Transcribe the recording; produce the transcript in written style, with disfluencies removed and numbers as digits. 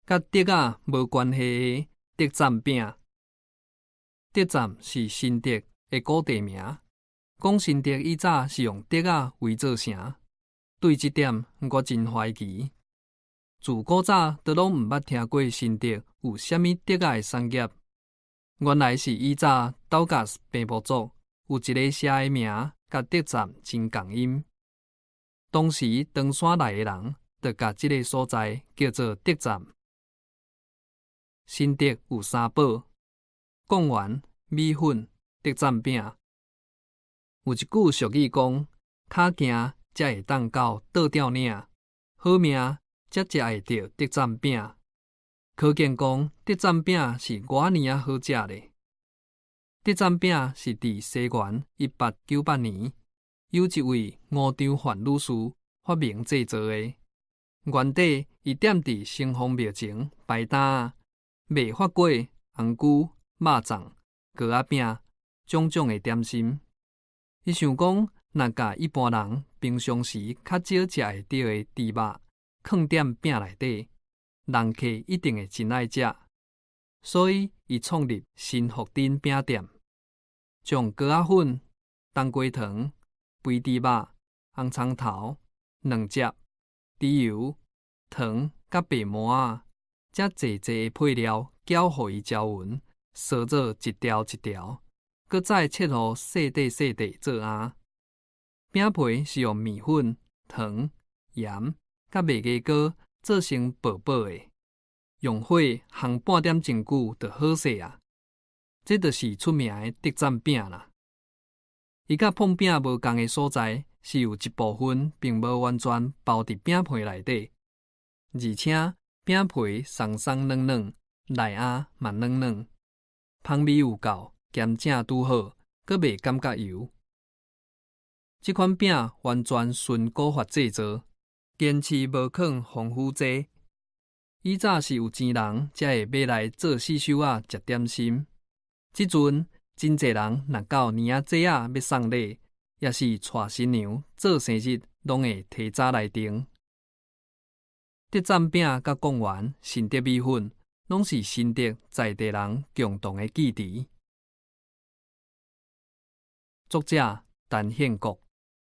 佮竹仔無關係的竹棧餅。竹棧是新竹的古地名，講新竹以早是用竹仔圍做城。對這點我真懷疑。自古早都攏毋捌聽過新竹有啥物竹仔的產業。原來是以早斗甲平埔族有一个社的名，佮竹棧真仝音。當時唐山來的人，就共這个所在叫做竹棧。新竹有三寶：貢丸、米粉、竹棧餅。有一句俗語講：跤行才會當到倒吊嶺，好命才食會著竹棧餅。可見講竹棧餅是偌爾仔好食咧。竹棧餅是佇西元1898年，有一位吳張範女士發明製造的。原底伊踮佇城隍廟前擺擔賣發粿、紅龜、肉粽、糕仔餅種種的點心。伊想講，若共一般人平常時較少食會著的豬肉，囥佇餅內底，人客一定會真愛食。所以，伊創立新福鼎餅店，將糕仔粉、冬瓜糖、肥豬肉、紅蔥頭、卵汁、豬油、糖佮白饃仔，遮濟濟的配料攪予伊攪勻，趖做一條一條，閣再切予細塊細塊做餡。餅皮是用麵粉、糖、鹽佮麥芽膏做成薄薄的，用火烘半點鐘久就好勢啊！這就是出名的竹棧餅啦。伊佮膨餅無仝的所在，是有一部分並無完全包佇餅皮內底，而且餅皮鬆鬆軟軟，內餡嘛軟軟，芳味有夠，兼正拄好，閣袂感覺油。這款餅完全純古法製造，堅持無囥防腐劑。以早是有錢人才會買來做四手仔食點心。這陣真濟人若到年仔節仔欲送禮，抑是娶新娘做生日，攏會提早來訂。竹棧餅佮貢丸、新竹米粉，攏是新竹在地人共同的記憶。作者陳憲國。